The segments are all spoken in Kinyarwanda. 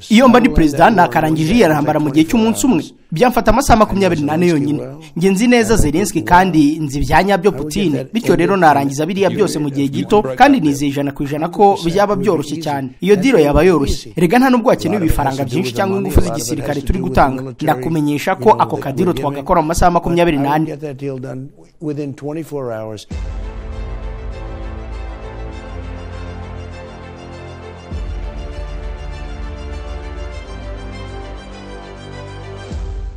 Iyo mba ndi perezida nakarangije iyi ntambara mu gihe cy'umunsi umwe, byamfata amasaha 24 yonyine. Njye nzi neza Zelensky kandi nzi ibya nyabyo Putin, bityo rero narangiza biriya byose mu gihe gito, kandi nizeye 100% ko byaba byoroshye cyane. Iyo deal yaba yoroshye. Erega nta nubwo hakenewe ibifaranga byinshi cyangwa ingufu z'igisirikare turi gutanga. Ndakumenyesha ko ako kadiro twagakora mu masaha 24.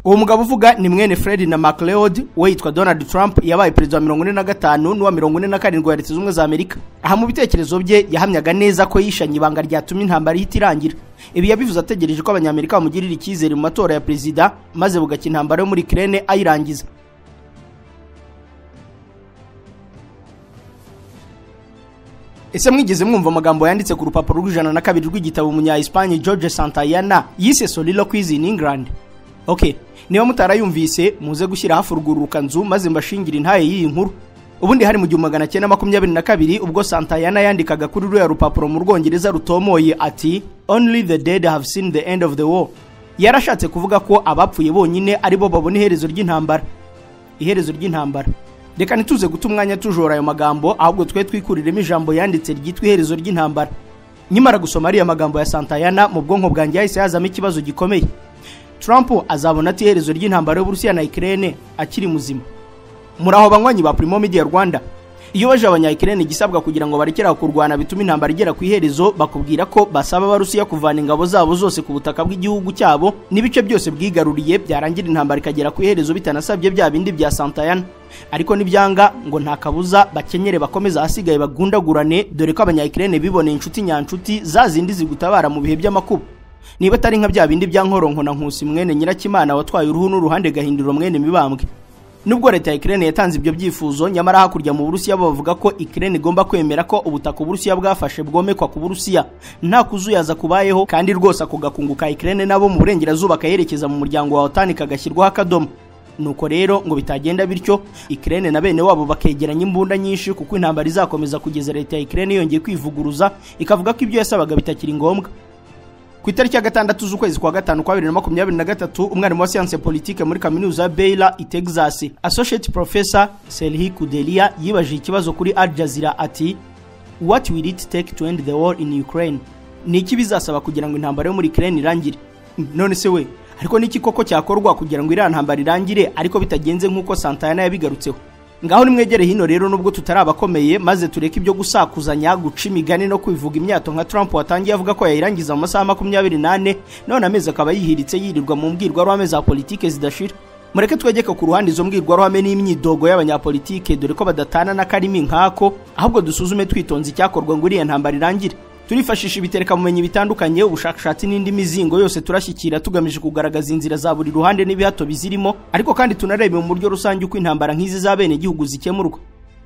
Uwo mugabo uvuga ni mwene Fred na McLeod, we yitwa Donald Trump, yabaye perezida wa 45 n'uwa 47 wa Leta Zunze Ubumwe za Amerika. Aha mu bitekerezo bye yahamyaga neza ko yishanye ibanga ryatumye intambara ihita irangira. Ibi yabivuze ategereje ko abanyamerika bamugirira icyizere mu matora ya perezida, maze bugacya intambara yo muri Ukraine ayirangiza. Ese mwigeze mwumva amagambo yanditse ku rupapuro rw'102 rw'igitabo umunya-Espagne George Santayana yise Soliloquies in England? Okay, niba mutarayumvise muze gushyira hafi urugurukanzu maze mbashingira intaye y'iyi nkuru. Ubundi hari mu 1922 ubwo Santayana yandikaga kuri ruriya rupapuro mu Rwongereza rutomoye ati "Only the dead have seen the end of the war." Yarashatse kuvuga ko abapfuye bonyine aribo babona iherezo ry'intambara. Iherezo ry'intambara. Reka ntituze guta umwanya tujora ayo magambo, ahubwo twe twikuriremo ijambo yanditse ryitwa iherezo ry'intambara. Nyimara gusoma ariya magambo ya Santayana, mu bwonko bwanjye yahise yazamo ikibazo gikomeye. Trump azabona ati iherezo ry'intambara y'Uburusiya na Ukraine akiri muzima. Muraho banywanyi ba Primo Media Rwanda. Iyo baje abanya Ukraine igisabwa kugira ngo barekera kurwana bituma intambara igera ku iherezo, bakubwira ko basaba abarusiya kuvana ingabo zabo zose ku butaka bw'igihugu cyabo n'ibice byose bwigaruriye, byarangira intambara ikagera ku iherezo bitanasabye bya bindi bya Santayana. Ariko nibyanga ngo nta kabuza bakenyere bakomeza ahasigaye bagundagurane, dore ko abanya Ukraine biboneye inshuti nyanshuti zazindi zigutabara mu bihe by'amakuba. Niba atari nka bya bindi bya Nkoronko na Nkusi mwene Nyirakimana watwaye uruhu n'uruhande Gahindiro mwene Mibambwe. Nubwo leta ya Ukraine yatanze ibyo byifuzo, nyamara hakurya mu Burusiya bavuga ko Ukraine igomba kwemera ko ubutaka Uburusiya bwafashe bwomekwa ku Burusiya, nta kuzuyaza kubayeho, kandi rwose ako gakungu ka Ukraine nabo mu burengerazuba kayerekeza mu muryango wa OTAN kagashyirwaho akadomo. Nuko rero ngo bitagenda bityo, Ukraine na bene wabo bakegeranya imbunda nyinshi, kuko intambara izakomeza kugeza leta ya Ukraine yongeye kwivuguruza ikavuga ko ibyo yasabaga bitakiri ngombwa. Ku itariki ya 6 z'ukwezi kwa 5 kwa 2023, umwarimu wa science politique muri kaminuza ya Baylor i Texas, Associate Professor Serhiy Kudelia, yibajije ikibazo kuri Al Jazeera ati "What will it take to end the war in Ukraine?" Ni iki bizasaba kugira ngo intambara yo muri Ukraine irangire? None se we, ariko niki koko cyakorwa kugira ngo iriya ntambara irangire ariko bitagenze nk'uko Santayana yabigarutseho? Ngaho nimwegere hino rero nubwo tutarabakomeye, maze tureke ibyo gusakuzanya, guca imigani no kwivuga imyato nka Trump watangiye avuga ko yayirangiza mu masaha 24, none amezi akaba yihiritse yirirwa mu mbwirwaruhame za politike zidashira. Mureke twegeke ku ruhande izo mbwirwaruhame n'imyidogo y'abanyapolitike, dore ko badatana n'akarimi nkako, ahubwo dusuzume twitonze icyakorwa ngo iriya ntambara irangire. Turifashisha ibitereka mumenyi bitandukanye, ubushakashatsi n'indi mizingo yose turashyikira tugamije kugaragaza inzira za buri ruhande n'ibihato bizirimo, ariko kandi tunarebe mu buryo rusange uko intambara nk'izi z'abene gihugu zikemurwa.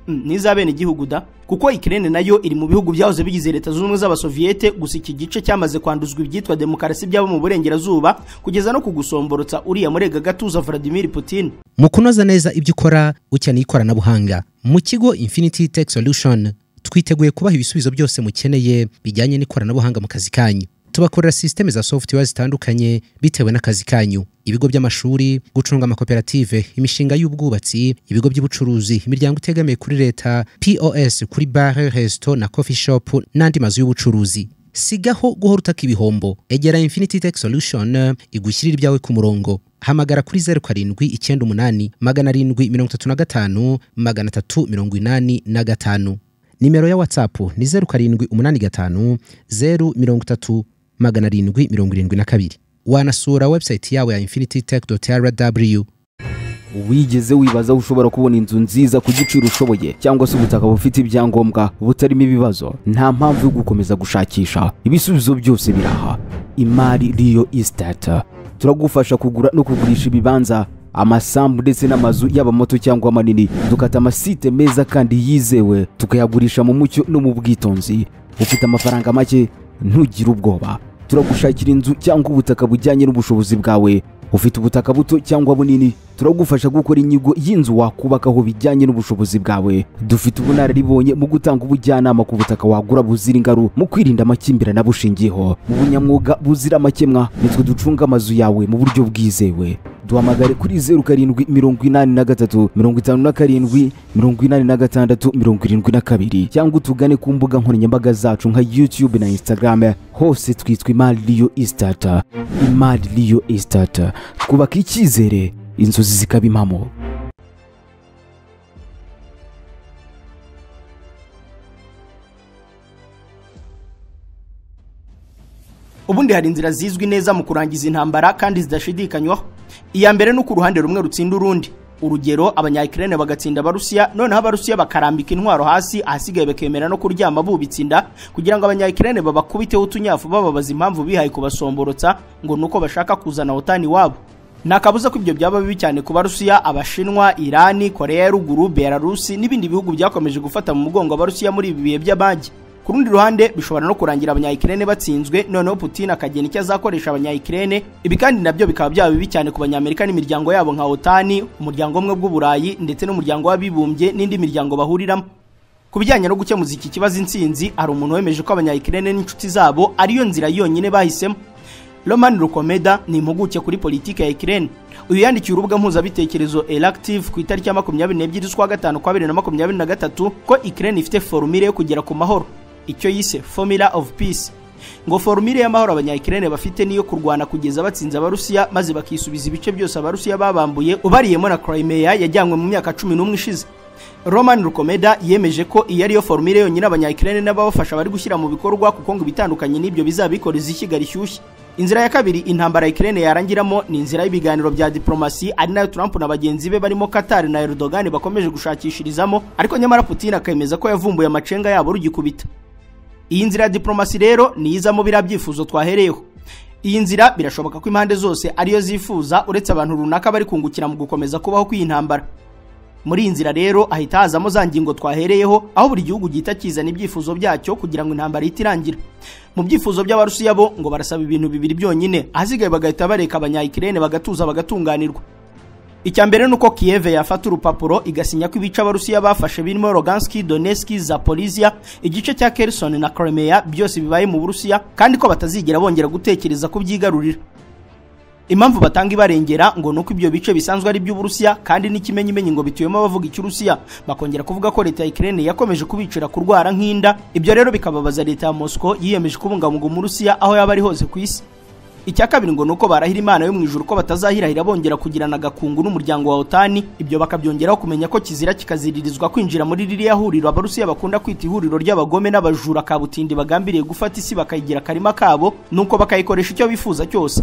N'iz'abene gihugu da, kuko Ukraine nayo iri mu bihugu byahoze bigize Leta Zunze Ubumwe z'Abasoviyete, gusa iki gice cyamaze kwanduzwa ibyitwa demokarasi byabo mu burengerazuba kugeza no kugusomborotsa uriya murega gatuza Vladimir Putin. Mu kunoza neza ibyo ukora ukeneye ikoranabuhanga, mu kigo Infinity Tech Solution twiteguye kubaha ibisubizo byose mukeneye bijyanye n'ikoranabuhanga mu kazi kanyu. Tubakorera systeme za software zitandukanye bitewe n'akazi kanyu: ibigo by'amashuri, gucunga amakoperative, imishinga y'ubwubatsi, ibigo by'ubucuruzi, imiryango itegamiye kuri leta, POS kuri bar, resto na coffee shop n'andi mazu y'ubucuruzi. Sigaho guhora utaka ibihombo, egera Infinity Tech Solution igushyirira ibyawe ku murongo. Hamagara kuri 0798 735 385. Nimero ya WhatsApp ni 0785 030 772. Wanasura website yawe ya infinitytech.rw. Wigeze wibaza ushobora kubona inzu nziza ku giciro ushoboye, cyangwa se ubutaka bufite ibyangombwa butarimo ibibazo? Nta mpamvu yo gukomeza gushakisha, ibisubizo byose biraha. Imari Real Estate turagufasha kugura no kugurisha ibibanza, amasambu ndetse n'amazu, yaba mato cyangwa manini. Dukata amasite meza kandi yizewe, tukayagurisha mu mucyo no mu bwitonzi. Ufite amafaranga make, ntugire ubwoba, turagushakira inzu cyangwa ubutaka bujyanye n'ubushobozi bwawe. Ufite ubutaka buto cyangwa bunini, turagufasha gukora inyigo y'inzu wakubakaho bijyanye n'ubushobozi bwawe. Dufite ubunararibonye mu gutanga ubujyanama ku butaka wagura buzira ingaru, mu kwirinda amakimbirane abushingiyeho. Mu bunyamwuga buzira amakemwa, nitwe ducunga amazu yawe mu buryo bwizewe. Duhamagare kuri 0783 57 86 72 cyangwa utugane ku mbuga nkoranyambaga zacu nka YouTube na Instagram, hose twitwa Imari Real Estate. Imari Real Estate, twubaka icyizere, inzozi zikaba impamo. Ubundi hari inzira zizwi neza mu kurangiza intambara kandi zidashidikanywaho. Iya mbere ni uko uruhande rumwe rutsinda urundi. Urugero, abanya-Ukraine bagatsinda Abarusiya, noneho Abarusiya bakarambika intwaro hasi, ahasigaye bakemera no kuryama bubitse inda kugira ngo abanya-Ukraine babakubiteho utunyafu bababaza impamvu bihaye kubasomborotsa, ngo nuko bashaka kuzana OTAN iwabo. Nta kabuza ko ibyo byaba bibi cyane ku Barusiya, Abashinwa, Irani, Korea ya Ruguru, Belarusi n'ibindi bihugu byakomeje gufata mu mugongo Abarusiya muri ibi bihe by'amage. Ku rundi ruhande, bishobora no kurangira abanya-Ukraine batsinzwe, noneho Putin akagena icyo azakoresha abanya-Ukraine. Ibi kandi nabyo bikaba byaba bibi cyane ku Banyamerika n'imiryango yabo nka OTAN, umuryango umwe bw'Uburayi ndetse n'umuryango w'abibumbye n'indi miryango bahuriramo. Ku bijyanye no gukemuza iki kibazo intsinzi, hari umuntu wemeje ko abanya-Ukraine n'inshuti zabo ariyo nzira yonyine bahisemo. Roman Rukomeda ni impuguke kuri politiki ya Ukraine. Uyu yandikiye urubuga mpuzabitekerezo Elactive ku itariki ya 22 z'ukwa gatanu kwa 2023 ko Ukraine ifite formule yo kugera ku mahoro, icyo yise Formula of Peace. Ngo formule y'amahoro abanya-Ukraine bafite niyo kurwana kugeza batsinze Abarusiya, maze bakisubiza ibice byose Abarusiya babambuye, ubariyemo na Crimea yajyanywe mu myaka 11 ishize. Roman Rukomeda yemeje ko iyo ariyo formule yonyine abanya-Ukraine n'ababafasha bari gushyira mu bikorwa, kuko ngo ibitandukanye n'ibyo bizabikoreza ishyiga rishyushye. Inzira ya kabiri intambara ya Ukraine yarangiramo ni inzira y'ibiganiro bya diplomasi, ari nayo Trump na bagenzi be barimo Qatar na Erdogan bakomeje gushakishirizamo, ariko nyamara Putin akemeza ko yavumbuye amacenga yabo rugikubita. Iyi nzira ya diplomasi rero ni izamo biriya byifuzo twahereyeho. Iyi nzira birashoboka ko impande zose ariyo zifuza, uretse abantu runaka bari kungukira mu gukomeza kubaho kw'iyi ntambara. Muri iyi nzira rero ahita hazamo za ngingo twahereyeho, aho buri gihugu gihita kizana ibyifuzo byacyo kugira ngo intambara ihite irangira. Mu byifuzo by'Abarusiya bo ngo barasaba ibintu bibiri byonyine, ahasigaye bagahita bareka abanya-Ukraine bagatuza bagatunganirwa. Icya mbere ni uko Kiev yafata urupapuro igasinya ko ibice Abarusiya bafashe birimo Lugansk, Donetsk, Zaporizhia, igice cya Kherson na Crimea byose bibaye mu Burusiya, kandi ko batazigera bongera gutekereza kubyigarurira. Impamvu batanga ibarengera ngo nuko ibyo bice bisanzwe ari by'Uburusiya, kandi n'ikimenyimenyi ngo bituyemo abavuga icy'Urusiya. Bakongera kuvuga ko leta ya Ukraine yakomeje kubicira kurwara nk'inda, ibyo rero bikababaza leta ya Moscow yiyemeje kubungabunga Umurusiya aho yaba ari hose ku isi. Icya kabiri ngo nuko barahira Imana yo mu ijuru ko batazahirahira bongera kugirana agakungu n'umuryango wa OTAN, ibyo bakabyongeraho kumenya ko kizira kikaziririzwa kwinjira muri ririya huriro Abarusiya bakunda kwita ihuriro ry'abagome n'abajura kabutindi bagambiriye gufata isi bakayigira akarima kabo, nuko bakayikoresha icyo bifuza cyose.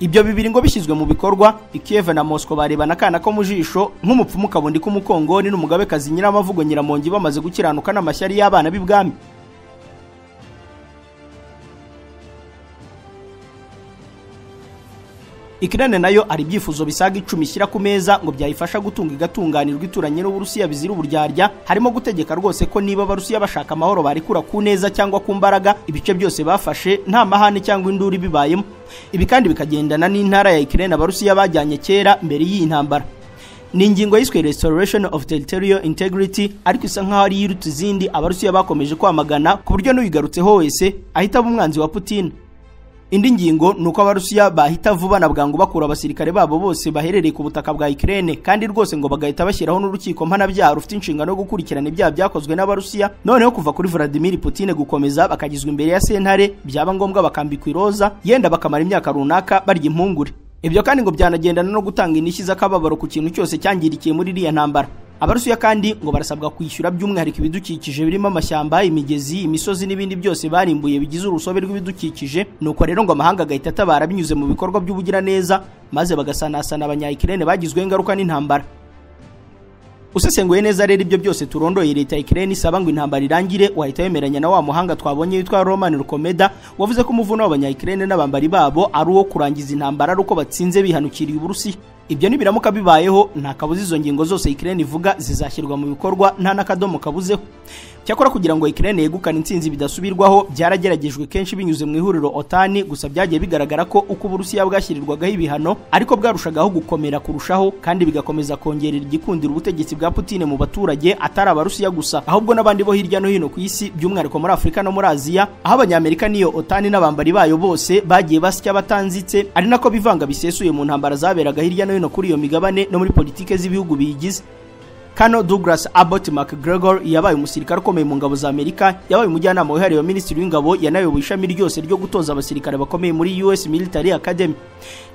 Ibyo bibiri ngo bishyizwe mu bikorwa, Kiev na Moscow barebana akana ko mu jisho nk'umupfumu kabundi k'umukongoni n'umugabekazi Nyiramavugo Nyiramongi bamaze gukiranuka n'amashyari y'abana b'ibwami. Ukraine nayo ari ibyifuzo bisaga 10 ishyira ku meza ngo byayifasha gutunga igatunganirwa ituranye n'Uburusiya bizira uburyarya, harimo gutegeka rwose ko niba Abarusiya bashaka amahoro barikura ku neza cyangwa ku mbaraga ibice byose bafashe nta mahane cyangwa induru bibayemo. Ibi kandi bikagendana n'intara ya Ukraine Abarusiya bajyanye kera mbere y'iyi ntambara. Ni ingingo yiswe Restoration of Territorial Integrity, ariko isa nkaho ari iruta izindi Abarusiya bakomeje kwamagana, ku buryo n'uyigarutseho wese ahita aba umwanzi wa Putin. Indi ngingo nuko Abarusiya bahita vuba na bwangu bakura abasirikare babo bose baherereye ku butaka bwa Ukraine, kandi rwose ngo bagahita bashyiraho n'urukiko mpanabyaha rufite inshingano yo gukurikirana ibyaha byakozwe n'Abarusiya, noneho kuva kuri Vladimir Putin gukomeza bakagizwa imbere ya sentare, byaba ngombwa bakambikwa iroza, yenda bakamara imyaka runaka barya impungure. Ibyo kandi ngo byanagendana no gutanga indishyi z'akababaro ku kintu cyose cyangirikiye muri iriya ntambara. Abarusiya kandi ngo barasabwa kwishyura by'umwihariko ibidukikije birimo amashyamba, imigezi, imisozi n'ibindi byose barimbuye bigize urusobe rw'ibidukikije, nuko rero ngo amahanga agahita atabara binyuze mu bikorwa by'ubugiraneza, maze bagasanasana abanya-Ukraine bagizweho ingaruka n'intambara. Usesenguye neza rero ibyo byose turondoye leta ya Ukraine isaba ngo intambara irangire, wahita wemeranya na wa muhanga twabonye witwa Roman Rukomeda wavuze ko umuvuno w'abanya-Ukraine n'abambari babo ari uwo kurangiza intambara ari uko batsinze bihanukiriye Uburusiya. Ibyo nibiramuka bibayeho, nta kabuza izo ngingo zose Ukraine ivuga zizashyirwa mu bikorwa nta n'akadomo kabuzeho. Cyakora kugira ngo Ukraine yegukane intsinzi bidasubirwaho byarageragejwe kenshi binyuze mu ihuriro OTAN, gusa byagiye bigaragara ko uko Uburusiya bwashyirirwagaho ibihano ariko bwarushagaho gukomera kurushaho, kandi bigakomeza kongerera igikundiro ubutegetsi bwa Putin mu baturage, atari Abarusiya gusa ahubwo n'abandi bo hirya no hino ku isi, by'umwihariko muri Afurika no muri Aziya, aho Abanyamerika n'iyo OTAN n'abambari bayo bose bagiye basya batanzitse, ari nako bivanga bisesuye mu ntambara zaberaga hirya no hino kuri iyo migabane no muri politike z'ibihugu biyigize. Colonel Douglas Abbott McGregor yabaye umusirikare ukomeye mu ngabo za Amerika, yabaye umujyanama wihariye wa Minisitiri w'Ingabo, yanayoboye ishami ryose ryo gutoza abasirikare bakomeye muri US Military Academy.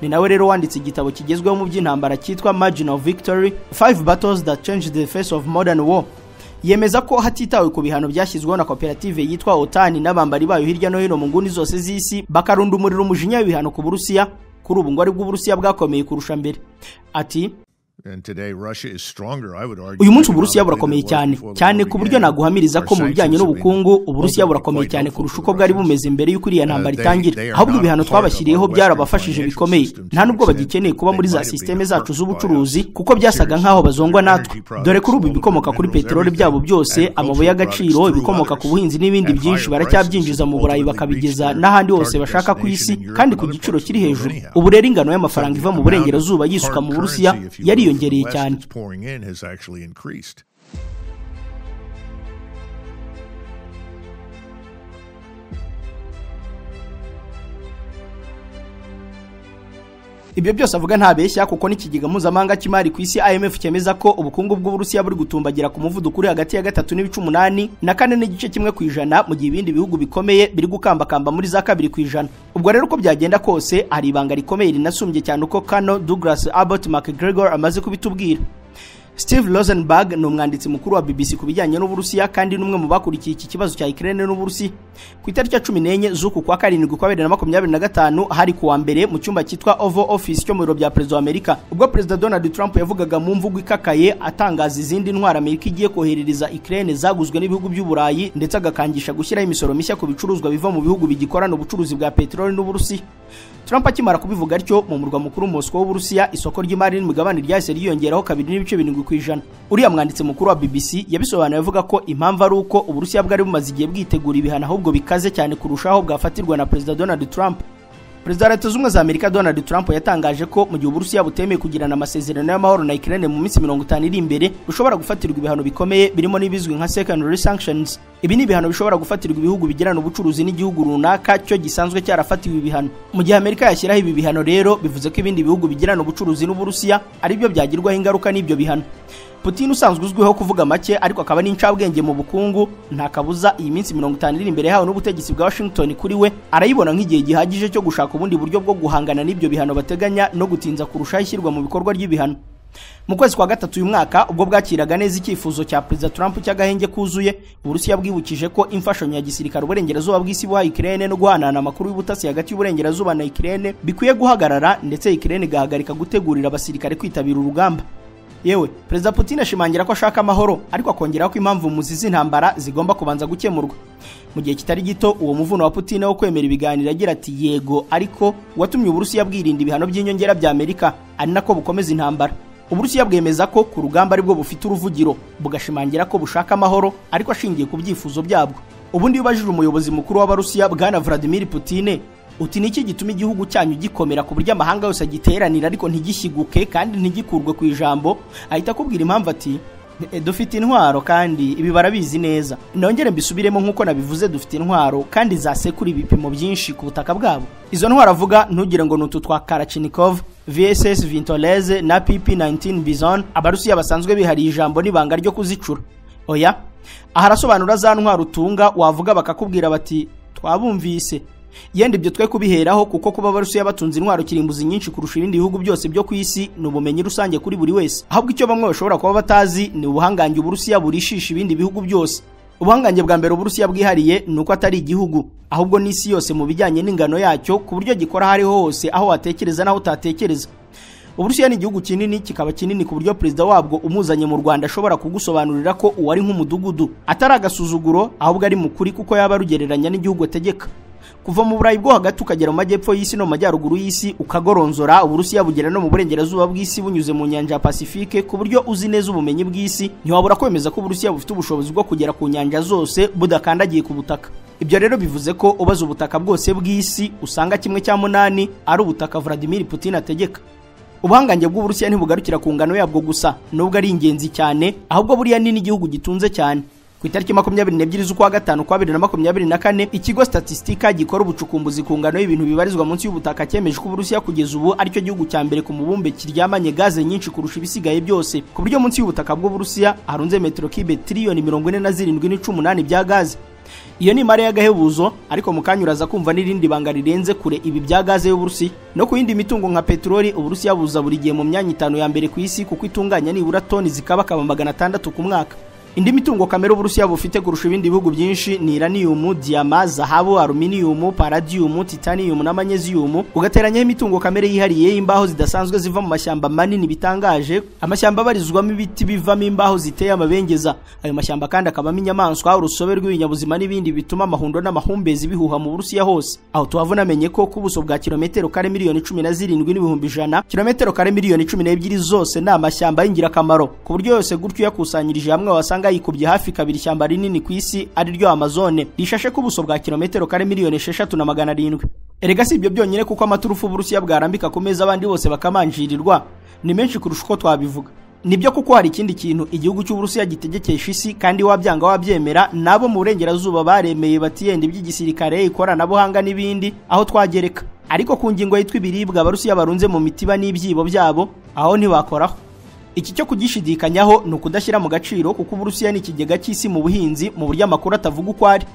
Ni nawe rero wanditse igitabo kigezweho mu by'intambara cyitwa Margin of Victory: Five Battles That Changed the Face of Modern War. Yemeza ko hatitawe ku bihano byashyizweho na koperative yitwa OTAN n'abambari bayo hirya no hino mu nguni zose z'isi, bakarunda umuriro umujinya w'ibihano ku Burusiya, kuri ubu ngo aribwo Uburusiya bwakomeye kurusha mbere. Ati: "Uyu munsi Uburusiya burakomeye cyane cyane, ku buryo naguhamiriza ko mu bijyanye n'ubukungu Uburusiya burakomeye cyane kurusha uko bwari bumeze mbere y'uko iriya ntambara itangira. Ahubwo ibihano twabashyiriyeho byarabafashije bikomeye. Nta nubwo bagikeneye kuba muri za sisiteme zacu z'ubucuruzi, kuko byasaga nk'aho bazongwa natwe. Dore kuri ubu ibikomoka kuri peteroli byabo byose, amabuye y'agaciro, ibikomoka ku buhinzi n'ibindi byinshi, baracyabyinjiza mu Burayi bakabigeza n'ahandi hose bashaka ku isi, kandi ku giciro kiri hejuru. Ubu rero ingano y'amafaranga iva mu burengerazuba yisuka mu Burusiya yariyongereye cyane." Ibyo byose avuga ntabeshya, kuko n'ikigega mpuzamahanga cy'imari ku isi IMF cyemeza ko ubukungu bw'Uburusiya buri gutumbagira ku muvuduko uri hagati ya 3.8 na 4.1%, mu gihe ibindi bihugu bikomeye biri gukambakamba muri za 2%. Ubwo rero uko byagenda kose, hari ibanga rikomeye rinasumbye cyane uko Colonel Douglas Abbott McGregor amaze kubitubwira. Steve Rosenberg ni umwanditsi mukuru wa BBC ku bijyanye n'Uburusiya, kandi n'umwe mu bakurikiye iki kibazo cya Ukraine n'Uburusiya. Ku itariki ya 14 z'uku kwa karindwi kwa 2025, hari kuwa mbere, mu cyumba cyitwa Oval Office cyo mu biro bya Perezida wa Amerika, ubwo Perezida Donald Trump yavugaga mu mvugo ikakaye atangaza izindi ntwaro Amerika igiye koherereza Ukraine zaguzwe n'ibihugu by'Uburayi, ndetse agakangisha gushyiraho imisoro mishya ku bicuruzwa biva mu bihugu bigikorana ubucuruzi bwa peteroli n'Uburusiya. Trump akimara kubivuga atyo, mu murwa mukuru Moscow w'Uburusiya, isoko ry'imari n'imigabane ryahise ryiyongeraho 2.7%. Uriya mwanditsi mukuru wa BBC yabisobanuye avuga ko impamvu ari uko Uburusiya bwari bumaze igihe bwitegura ibihano ahubwo bikaze cyane kurushaho bwafatirwa na Perezida Donald Trump. Perezida wa Leta Zunze Ubumwe za Amerika Donald Trump yatangaje ko mu gihe Uburusiya butemeye kugirana amasezerano y'amahoro na Ukraine mu minsi 50 iri imbere, bushobora gufatirwa ibihano bikomeye birimo n'ibizwi nka secondary sanctions. Ibi ni ibihano bishobora gufatirwa ibihugu bigirana ubucuruzi n'igihugu runaka cyo gisanzwe cyarafatiwe ibihano. Mu gihe Amerika yashyiraho ibi bihano rero, bivuze ko ibindi bihugu bigirana ubucuruzi n'Uburusiya aribyo byagirwaho ingaruka n'ibyo bihano. Putin usanzwe uzwiho kuvuga make ariko akaba n'incabwenge mu bukungu, nta kabuza iyi minsi 50 iri imbere yahawe n'ubutegetsi bwa Washington kuri we arayibona nk'igihe gihagije cyo gushaka ubundi buryo bwo guhangana n'ibyo bihano bateganya no gutinza kurushaho ishyirwa mu bikorwa ry'ibihano. Mu kwezi kwa gatatu uyu mwaka, ubwo bwakiraga neza icyifuzo cya Perezida Trump cy'agahenge kuzuye, Uburusiya bwibukije ko imfashanyo ya gisirikare uburengerazuba bw'isi buha Ukraine no guhanahana amakuru y'ubutasi hagati y'uburengerazuba na Ukraine bikwiye guhagarara, ndetse Ukraine igahagarika gutegurira abasirikare kwitabira urugamba. Yewe, Perezida Putin ashimangira ko ashaka amahoro, ariko akongeraho ko impamvu muzi z'intambara zigomba kubanza gukemurwa. Mu gihe kitari gito, uwo muvuno wa Putin wo kwemera ibiganiro agira ati yego ariko, watumye Uburusiya bwirinda ibihano by'inyongera bya Amerika, ari nako bukomeza intambara. Uburusiya bwemeza ko ku rugamba aribwo bufite uruvugiro, bugashimangira ko bushaka amahoro ariko ashingiye ku byifuzo byabwo. Ubundi iyo ubajije umuyobozi mukuru w'Abarusiya Bwana Vladimir Putin uti niki gituma igihugu cyanyu gikomera ku buryo amahanga yose agiteranira ariko ntigishyiguke kandi ntigikurwe ku ijambo, ahita akubwira impamvu ati dufite intwaro kandi ibi barabizi neza. Nongere mbisubiremo nk'uko nabivuze, dufite intwaro kandi zasekura ibipimo byinshi ku butaka bwabo. Izo ntwaro avuga ntugire ngo ni utu twa Kalashnikov, VSS Vintoleze na PP-19 Bison Abarusiya basanzwe bihariye ijambo n'ibanga ryo kuzicura. Oya, aha arasobanura za ntwaro utunga wavuga bakakubwira bati twabumvise. Yenda ibyo twe kubiheraho, kuko kuba Abarusiya batunze intwaro kirimbuzi nyinshi kurusha ibindi bihugu byose byo ku isi ni ubumenyi rusange kuri buri wese. Ahubwo icyo bamwe bashobora kuba batazi ni ubuhangange Uburusiya burishisha ibindi bihugu byose. Ubuhangange bwa mbere Uburusiya bwihariye ni uko atari igihugu, ahubwo n'isi yose mu bijyanye n'ingano yacyo, ku buryo gikora aho ariho hose, aho watekereza n'aho utatekereza. Uburusiya ni igihugu kinini, kikaba kinini ku buryo perezida wabwo umuzanye mu Rwanda ashobora kugusobanurira ko uwo ari nk'umudugudu, atari agasuzuguro ahubwo ari mukuri, kuko yaba arugereranya n'igihugu ategeka. Kuva mu Burayi bwo hagati ukagera mu majyepfo y'isi no mu majyaruguru y'isi, ukagoronzora Uburusiya bugera no mu burengerazuba bw'isi bunyuze mu nyanja ya Pacifique, ku buryo uzi neza ubumenyi bw'isi ntiwabura kwemeza ko Uburusiya bufite ubushobozi bwo kugera ku nyanja zose budakandagiye ku butaka. Ibyo rero bivuze ko ubaza ubutaka bwose bw'isi usanga 1/8 ari ubutaka Vladimir Putin ategeka. Ubuhangange bw'Uburusiya ntibugarukira ku ngano yabwo gusa, nubwo ari ingenzi cyane, ahubwo buriya ni n'igihugu gitunze cyane. Ku itariki 22 z'ukwa gatanu kwa 2024, ikigo Statistika gikora ubucukumbuzi ku ngano y'ibintu bibarizwa munsi y'ubutaka cyemeje ko Uburusiya kugeza ubu aricyo gihugu cya mbere ku mubumbe kiryamanye gaze nyinshi kurusha ibisigaye byose, ku buryo munsi y'ubutaka bw'Uburusiya harunze metero kibe tiriyoni 47.18 bya gaze. Iyo ni imari y'agahebuzo, ariko mukanyuraza kumva n'irindi banga rirenze kure ibi bya gaze y'Uburusiya. No ku yindi mitungo nka peteroli, Uburusiya buza buri gihe mu myanya 5 ya mbere ku isi, kuko itunganya nibura toni zikabakaba 600 ku mwaka. Indi mitungo kamere Uburusiya bufite kurusha ibindi bihugu byinshi ni uranium, diyama, zahabu, aluminium, palladium, titanium na magnesium. Ugateranyaho imitungo kamere yihariye y'imbaho zidasanzwe ziva mu mashyamba manini bitangaje, amashyamba abarizwamo ibiti bivamo imbaho ziteye amabengeza. Ayo mashyamba kandi akabamo inyamaswa, urusobe rw'ibinyabuzima n'ibindi bituma amahundo n'amahumbezi bihuha mu Burusiya hose. Aho tuhavuna amenye ko ku buso bwa kilometero kare 17,100,000, kilometero kare 12,000,000 zose ni amashyamba y'ingirakamaro, ku buryo yose gutyo yakusanyirije hamwe wasanga yikubye hafi kabiri ishyamba rinini ku isi ari ryo Amazone, rishashe ku buso bwa kilometero kare 6,700,000. Erega si ibyo byonyine, kuko amaturufu Uburusiya bwarambika ku meza abandi bose bakamanjirirwa ni menshi kurusha uko twabivuga. Nibyo kuko hari ikindi kintu igihugu cy'Uburusiya gitegekesha isi, kandi wabyanga wabyemera, nabo mu burengerazuba baremeye batiyenda iby'igisirikare, ikoranabuhanga n'ibindi aho twagereka. Ariko ku ngingo yitwa ibiribwa Abarusiya barunze mu mitiba n'ibyibo byabo, aho ntibakoraho. Iki cyo kugishidikanyaho ni ukudashyira mu gaciro, kuko Uburusiya ni ikigega cy'isi mu buhinzi mu buryo amakuru atavuga uko ari.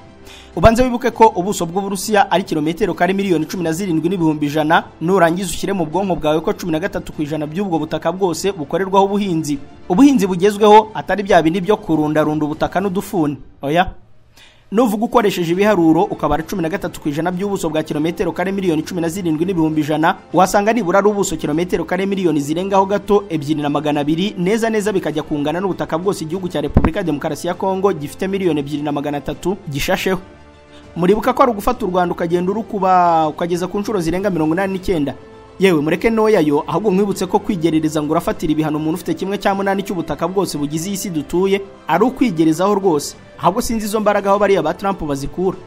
Ubanze wibuke ko ubuso bw'Uburusiya ari kilometero kare 17,100,000, nurangiza ushyire mu bwonko bwawe ko 13% by'ubwo butaka bwose bukorerwaho ubuhinzi. Ubuhinzi bugezweho atari bya bindi byo kurundarunda ubutaka n'udufuni. Oya. Nuvuga ukoresheje ibiharuro ukabara 13% by'ubuso bwa kilometero kare 17,100,000, wasanga nibura ari ubuso kilometero kare miliyoni zirengaho gato 2,200, neza neza bikajya kungana n'ubutaka bwose igihugu cya Repubulika Demokarasi ya Kongo gifite 2,300,000 gishasheho. Muribuka ko ari ugufata u Rwanda ukagenda urukuba ukageza ku nshuro zirenga 89. Yewe mureke noya yo, ahubwo mwibutse ko kwigerereza ngo urafatira ibihano umuntu ufite 1/8 cy'ubutaka bwose bugize isi dutuye ari ukwigerezaho rwose. Ahubwo sinzi izo mbaraga aho bariya ba Trump bazikura.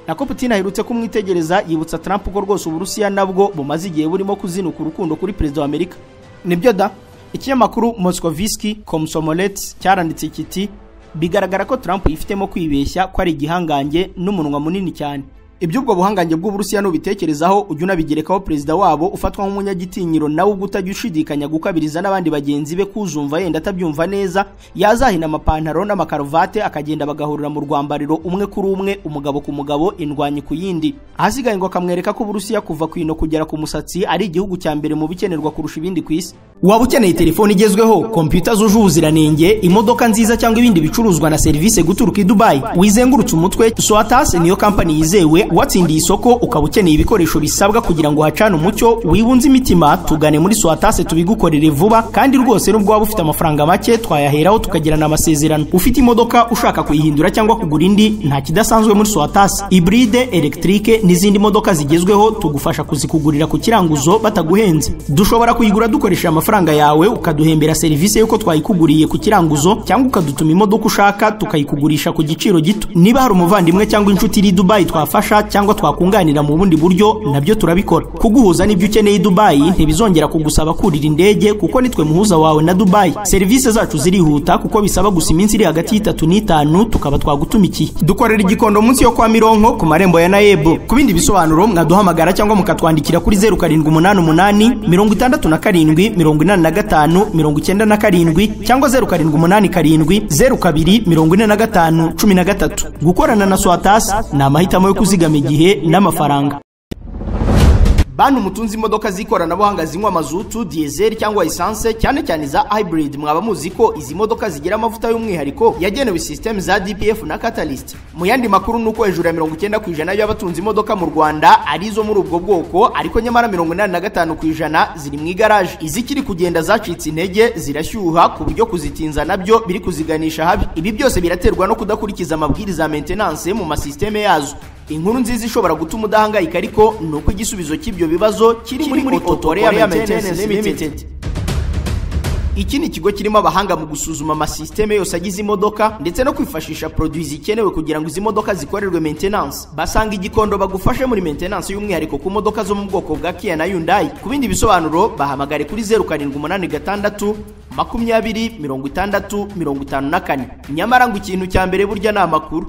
Nako Putin aherutse kumwitegereza yibutsa Trump ko rwose Uburusiya nabwo bumaze igihe burimo kuzinuka urukundo kuri Perezida wa Amerika. Nibyo da, ikinyamakuru Moscoviski Komsomolets cyaranditse kiti: bigaragara ko Trump yifitemo kwibeshya ko ari igihangange n'umunwa munini cyane. Iby'ubwo buhangange bw'Uburusiya nubitekerezaho ujye unabigerekaho perezida wabo ufatwa nk'umunyagitinyiro, nawe ubwo utajya ushidikanya gukabiriza n'abandi bagenzi be kuzumva yenda atabyumva neza, yazahina amapantaro n'amakaruvate akagenda bagahurira mu rwambariro umwe kuri umwe, umugabo ku mugabo, indwanyi ku yindi. Ahasigaye ngo akamwereka ko Uburusiya kuva ku ino kugera ku musatsi ari igihugu cya mbere mu bikenerwa kurusha ibindi ku isi. Waba ukeneye telefone igezweho, kompiyuta zuje ubuziranenge, imodoka nziza cyangwa ibindi bicuruzwa na serivisi guturuka i Dubai, wizengurutse umutwe, Swatas niyo company yizewe watsindiye isoko. Ukaba ukeneye ibikoresho bisabwa kugira ngo hacane umucyo wibunze imitima, tugane muri Swatas tubigukorere vuba kandi rwose nubwo waba ufite amafaranga make twayaheraho tukagirana amasezerano. Ufite imodoka ushaka kuyihindura cyangwa kugura indi, nta kidasanzwe muri Swatas. Hybride, electrique n'izindi modoka zigezweho tugufasha kuzikugurira ku kiranguzo bataguhenze. Dushobora kuyigura dukoresheje amafaranga yawe, ukaduhembera serivisi yuko twayikuguriye ku kiranguzo, cyangwa ukadutuma imodoka ushaka tukayikugurisha ku giciro gito. Niba hari umuvandimwe cyangwa inshuti iri Dubai twafasha cyangwa twakunganira mu bundi buryo, nabyo turabikora. Kuguhuza n'ibyo ukeneye i Dubai ntibizongera kugusaba kurira indege, kuko nitwe muhuza wawe na Dubai. Serivisi zacu zirihuta kuko bisaba gusa iminsi iri hagati y'itatu n'itanu tukaba twagutumikiye. Dukorera Igikondo munsi yo kwa Mironko ku marembo ya Nayebu. Ku bindi bisobanuro mwaduhamagara cyangwa mukatwandikira kuri 0788 67 85 97 cyangwa 0787 02 45 13. Gukorana na Swatas ni amahitamo yo kuzigama igihe n'amafaranga. Bantu mutunze imodoka z'ikoranabuhanga zinywa mazutu, diesel cyangwa essence, cyane cyane za hybrid, mwaba muzi ko izi modoka zigira amavuta y'umwihariko yagenewe system za DPF na Catalyst. Mu yandi makuru nuko hejuru ya 90% y'abatunze imodoka mu Rwanda ari izo muri ubwo bwoko, ariko nyamara 85% ziri mu igaraje. Izikiri kugenda zacitse intege, zirashyuha ku buryo kuzitinza nabyo biri kuziganisha habi. Ibi byose biraterwa no kudakurikiza amabwiriza ya maintenance mu masysteme yazo. Inkuru nziza ishobora gutuma udahangayika ariko ni uko igisubizo cy'ibyo bibazo kiri muri Auto Korea Maintenance Limited. Iki ni ikigo kirimo abahanga mu gusuzuma amasisiteme yose agize imodoka ndetse no kwifashisha produits zikenewe kugira ngo izi modoka zikorerwe maintenance. Basanga igikondo bagufashe muri maintenance y'umwihariko ku modoka zo mu bwoko bwa Kia na Hyundai. Ku bindi bisobanuro bahamagare kuri 0786 20 60 54. Nyamara ngo ikintu cya mbere burya ni amakuru.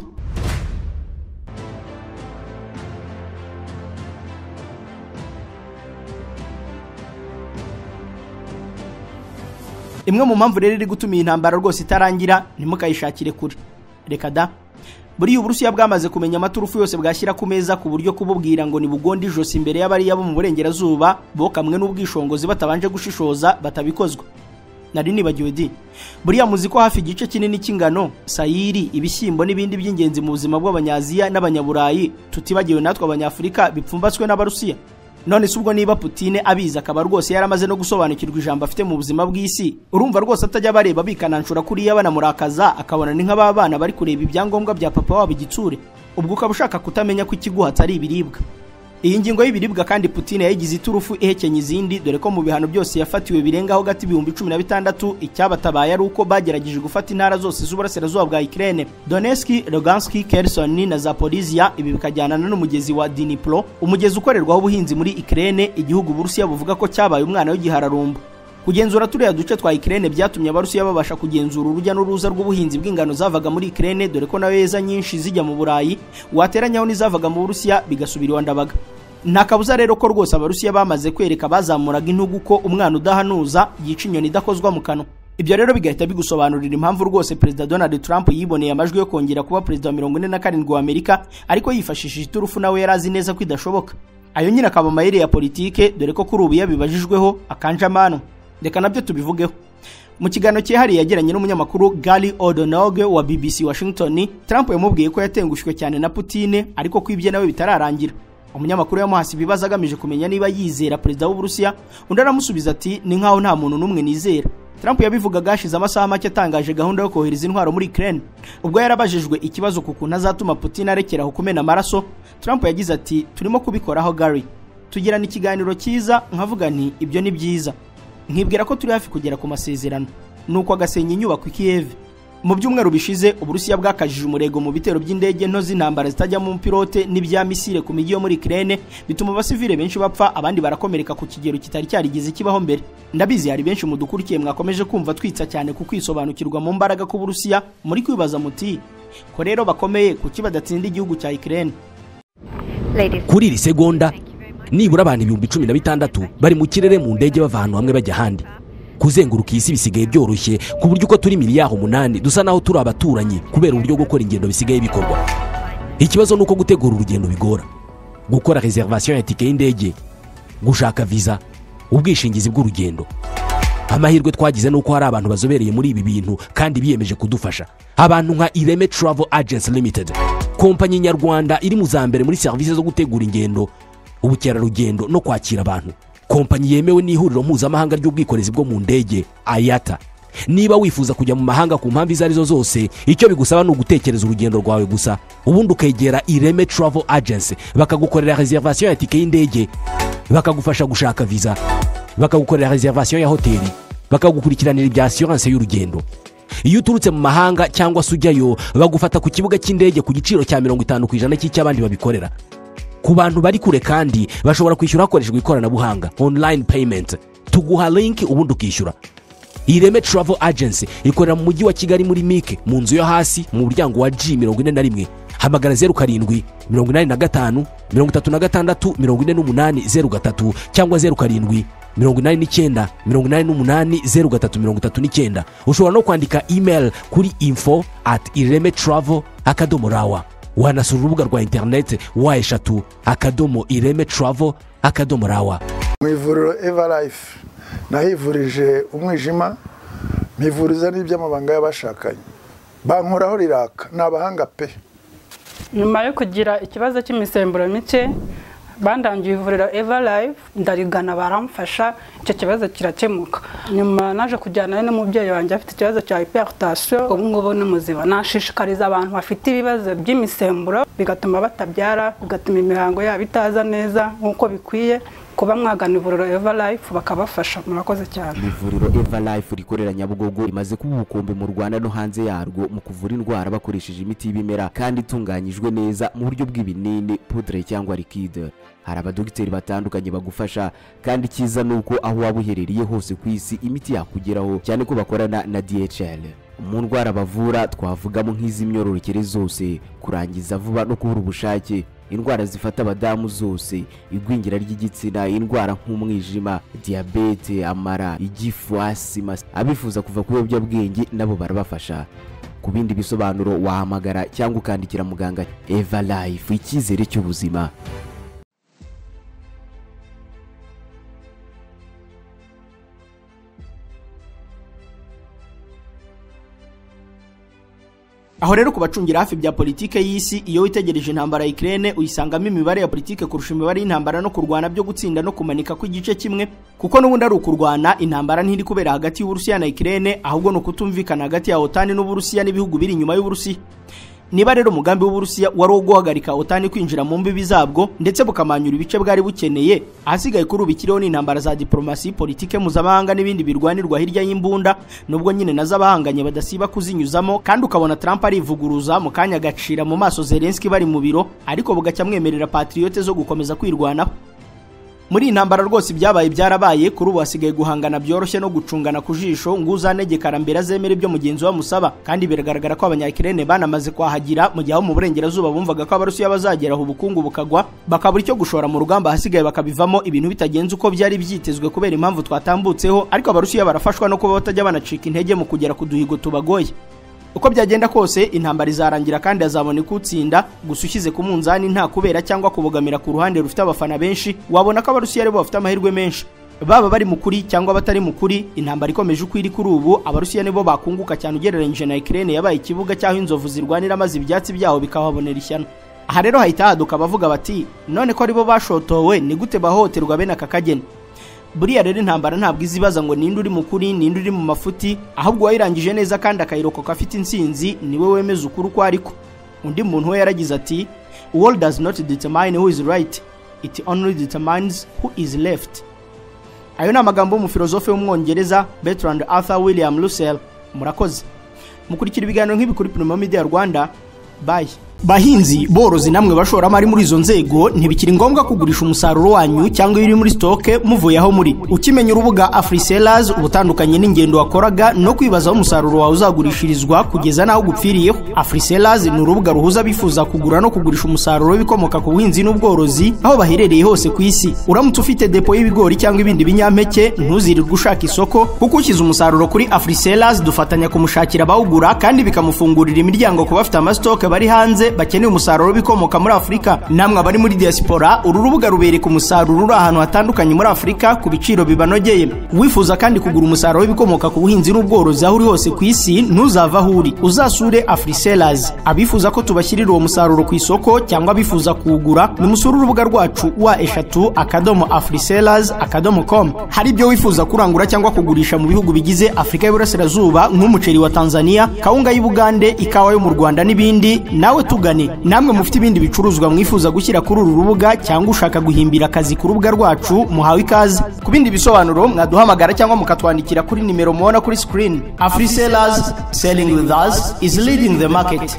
Imwe mu mpamvu rero iri gutuma iyi ntambara rwose itarangira ntimukayishakire kure. Reka da. Buriya Uburusiya bwamaze kumenya amaturufu yose bwashyira ku meza ku buryo kububwira ngo nibugonde ijosi imbere y'abariya bo mu burengerazuba bo kamwe n'ubwishongozi batabanje gushishoza batabikozwa. Nari nibagiwe di. Buriya muzi ko hafi igice kinini cy'ingano, sayiri, ibishyimbo n'ibindi by'ingenzi mu buzima bw'abanyaziya n'abanyaburayi tutibagiwe natwe abanyafurika bipfumbatswe n'Abarusiya. None se ubwo niba Putin abiza akaba rwose yaramaze no gusobanukirwa ijambo afite mu buzima bw'isi, urumva rwose atajya bareba bikananshura kuriya banamurakaza akabona ni nk'ababana bari kureba ibyangombwa bya papa wabo igitsure. Ubwo ukaba ushaka kutamenya ko ikiguhatse ari ibiribwa. Iyi ngingo y'ibiribwa kandi Putin yayigize iturufu ihekenya izindi, dore ko mu bihano byose yafatiwe birengaho gati 16,000 icyabatabaye ari uko bagerageje gufata intara zose z'uburasirazuba bwa Ukraine, Donetsk, Lugansk, Kherson na Zaporizhia. Ibi bikajyanana n'umugezi wa Dnipro, umugezi ukorerwaho ubuhinzi muri Ukraine, igihugu Uburusiya buvuga ko cyabaye umwana w'igihararumbo. Kugenzura turiya duce twa Ukraine byatumye Abarusiya babasha kugenzura urujya n'uruza rw'ubuhinzi bw'ingano zavaga muri Ukraine, dore ko nayo yeza nyinshi zijya mu Burayi, wateranyaho n'izavaga mu Burusiya bigasubira iwa Ndabaga. Nta kabuza rero ko rwose Abarusiya bamaze kwereka bazamuraga intugu ko umwana udahanuza yica inyoni idakozwa mu kanwa. Ibyo rero bigahita bigusobanurira impamvu rwose Perezida Donald Trump yiboneye amajwi yo kongera kuba perezida wa 47 wa Amerika, ariko yifashishije iturufu nawe yari azi neza ko idashoboka. Ayo nyine akaba amayeri ya politike, dore ko kuri ubu yabibajijweho akanjamano. Reka nabyo tubivugeho. Mu kiganiro cyihariye yagiranye n'umunyamakuru Gary O'Donoghue wa BBC Washington, Trump yamubwiye ko yatengushwe cyane na Putin, ariko ko ibye nawe bitararangira. Umunyamakuru yamuhase ibibazo agamije kumenya niba yizera perezida w'Uburusiya, undi aramusubiza ati ni nkaho nta muntu n'umwe nizera. Trump yabivugaga hashize amasaha make atangaje gahunda yo kohereza intwaro muri Ukraine. Ubwo yarabajijwe ikibazo ku kuntu azatuma Putin arekeraho kumena amaraso, Trump yagize ati turimo kubikoraho Gary. Tugirana ikiganiro cyiza nkavuga nti ibyo ni byiza. Nkibwira ko turi hafi kugera ku masezerano. Nuko agasenya inyubako i Kiev. Mu byumweru bishize Uburusiya bwakajije umurego mu bitero by'indege nto z'intambara zitajya mu pilote n'ibya misile ku mijyi yo muri Ukraine, bituma abasivile benshi bapfa abandi barakomereka ku kigero kitari cyarigeze kibaho mbere. Ndabizi hari benshi mudukurikiye mwakomeje kumva twitsa cyane ku kwisobanukirwa mu mbaraga ku Burusiya, muri kwibaza muti ko rero bakomeye kuki badatsinda igihugu cya Ukraine. Kuri iri segonda nibura abantu 16,000 bari mu kirere mu ndege bava ahantu hamwe bajya ahandi. Kuzenguruka isi bisigaye byoroshye ku buryo uko turi miliyari 8 dusa naho turi abaturanyi kubera uburyo gukora ingendo bisigaye bikorwa. Ikibazo nuko gutegura urugendo bigora, gukora reservation ya tike y'indege, gushaka visa, ubwishingizi bw'urugendo. Amahirwe twagize nuko hari abantu bazobereye muri ibi bintu kandi biyemeje kudufasha. Abantu nka Ireme Travel Agency Limited, kompanyi nyarwanda iri mu za mbere muri serivisi zo gutegura ingendo, ubukerarugendo no kwakira abantu. Kompanyi yemewe n'ihuriro mpuzamahanga ry'ubwikorezi bwo mu ndege IATA. Niba wifuza kujya mu mahanga ku mpamvu izo arizo zose, icyo bigusaba ni ugutekereza urugendo rwawe gusa, ubundi ukegera Ireme Travel Agency bakagukorera reservation ya tike y'indege, bakagufasha gushaka visa, bakagukorera reservation ya hoteli, bakagukurikiranira ibya assurance y'urugendo. Iyo uturutse mu mahanga cyangwa se ujyayo, bagufata ku kibuga cy'indege ku giciro cya 50% cy'icy'abandi babikorera. Ku bantu bari kure kandi bashobora kwishyura hakoreshejwe ikoranabuhanga online payment. Tuguha link ubundi ukishyura. Ireme Travel Agency ikorera mu mujyi wa Kigali muri Mike, mu nzu yo hasi mu muryango wa G41. Hamagara 07 85 36 48 03 cyangwa 07 89 88 03 39. Ushobora no kwandika email kuri info@iremetravel.rawa. Wanasura urubuga rwa internet w3.iremetravel.rawa. Mu ivuriro Everlife nahivurije umwijima, mpivuriza n'iby'amabanga y'abashakanye, bankoraho riraka, ni abahanga pe. Nyuma yo kugira ikibazo cy'imisemburo mike, bandangiye ivuriro Everlife, ndarigana baramfasha, Icyo kibazo kirakemuka. Nyuma naje kujyana n'umubyeyi wanjye afite ikibazo cya hypertension, ubu ngubu ni muzima. Nashishikariza abantu bafite ibibazo by'imisemburo bigatuma batabyara, bigatuma imihango yabo itaza neza nk'uko bikwiye, kuba mwagana ivuriro Eva Life bakabafasha. Murakoze cyane. Ivuriro Eva Life rikorera Nyabugogo rimaze kuba ubukombe mu Rwanda no hanze yarwo mu kuvura indwara bakoresheje imiti y'ibimera kandi itunganyijwe neza mu buryo bw'ibinini, poudre cyangwa liquide. Hari abadogiteri batandukanye bagufasha, kandi cyiza nuko aho waba uherereye hose ku isi imiti yakugeraho, cyane ko bakorana na DHL. Mu ndwara bavura twavugamo nk'iz'imyororokere zose, kurangiza vuba no kubura ubushake, indwara zifata abadamu zose, igwingira ry'igitsina, indwara nk'umwijima, diyabete, amara, igifu, asima. Abifuza kuva ku biyobyabwenge nabo barabafasha. Ku bindi bisobanuro wahamagara cyangwa ukandikira muganga. Eva Life, icyizere cy'ubuzima. Aho rero kubacungira hafi bya politike y'isi, iyo witegereje intambara ya Ukraine uyisangamo imibare ya politike kurusha imibare y'intambara no kurwana byo gutsinda no kumanika kw'igice kimwe, kuko n'ubundi ari ukurwana. Intambara ntiri kubera hagati y'Uburusiya na Ukraine, ahubwo no kutumvikana hagati ya OTAN n'Uburusiya n'ibihugu biri inyuma y'Uburusiya. Niba rero umugambi w'Uburusiya wari wo guhagarika OTAN kwinjira mu mbibi zabwo ndetse bukamanyura ibice bwari bukeneye, ahasigaye kuri ubu ikiriho n'intambara za diplomasi, politike mpuzamahanga n'ibindi birwanirwa hirya y'imbunda, nubwo nyine nazo abahanganye badasiba kuzinyuzamo, kandi ukabona Trump arivuguruza mu kanya gacira mu maso Zelensky bari mu biro, ariko bugacya amwemerera patriote zo gukomeza kwirwanaho. Muri intambara rwose ibyabaye byarabaye, kuri ubu hasigaye guhangana byoroshye no gucungana ku jisho ngo uzanegekara mbere azemere ibyo mugenzi we amusaba, kandi biragaragara ko abanyakirene banamaze kwahagira, mu gihe mu burengerazuba bumvaga ko Abarusiya bazageraho ubukungu bukagwa bakabura icyo gushora mu rugamba, hasigaye bakabivamo ibintu bitagenze uko byari byitezwe kubera impamvu twatambutseho. Ariko Abarusiya barafashwa no kuba batajya banacika intege mu kugera ku duhigo tubagoye. Uko byagenda kose intambara izarangira kandi azabona ikutsinda, gusa ushyize ku munzani nta kubera cyangwa kubogamira ku ruhande rufite abafana benshi, wabona ko Abarusiya aribo bafite amahirwe menshi, baba bari mu kuri cyangwa batari mu kuri. Intambara ikomeje uko iri kuri ubu, Abarusiya nibo bakunguka cyane ugereranyije na Ukraine yabaye ikibuga cyaho inzovu zirwanira maze ibyatsi byaho bikahabonera ishyano. Aha rero hahita haduka abavuga bati none ko aribo bashotowe ni gute bahohoterwa bene aka kageni? Buriya rero intambara ntabwo izibaza ngo ninde uri mu kuri ninde uri mu mafuti, ahubwo wayirangije neza kandi akayirokoka afite intsinzi niwe wemeza ukuri uko ariko. Undi muntu we yaragize ati world does not determine who is right, it only determines who is left. Ayo ni amagambo y'umufilozofe w'umwongereza Bertrand Arthur William Russell. Murakoze mukurikira ibiganiro nk'ibi kuri Primo Media Rwanda. Bye. Bahinzi, borozi namwe bashoramari muri izo nzego, ntibikiri ngombwa kugurisha umusaruro wanyu cyangwa ibiri muri stoke muvuye aho muri. Ukimenya urubuga AfriSellers ubutandukanye n'ingendo wakoraga no kwibaza aho umusaruro wawe uzagurishirizwa kugeza naho gupfiriyeho. AfriSellers ni urubuga ruhuza abifuza kugura no kugurisha umusaruro w'ibikomoka ku buhinzi n'ubworozi aho baherereye hose ku isi. Uramutse ufite depo y'ibigori cyangwa ibindi binyampeke, ntuzirirwe ushaka isoko, kuko ushyize umusaruro kuri AfriSellers dufatanya kumushakira abawugura kandi bikamufungurira imiryango ku bafite amastoke bari hanze bakeneye umusaruro w'ibikomoka muri Afrika. Namwe abari muri diaspora, uru rubuga rubereka umusaruro uri ahantu hatandukanye muri Afrika ku biciro bibanogeye. Wifuza kandi kugura umusaruro w'ibikomoka ku buhinzi n'ubworozi aho uri hose ku isi, ntuzava aho uri, uzasure AfriSellers. Abifuza ko tubashyirira uwo musaruro ku isoko cyangwa abifuza kuwugura, nimusure urubuga rwacu wa 3.afrisellers.com. Hari ibyo wifuza kurangura cyangwa kugurisha mu bihugu bigize Afrika y'Iburasirazuba nk'umuceri wa Tanzania, kawunga y'Ubugande, ikawa yo mu Rwanda n'ibindi, nawe tugane. Namwe mufite ibindi bicuruzwa mwifuza gushyira kuri uru rubuga cyangwa ushaka guhimbira akazi ku rubuga rwacu, muhawe ikaze. Ku bindi bisobanuro mwaduhamagara cyangwa mukatwandikira kuri nimero mubona kuri screen. AfriSellers, selling with us is leading the market.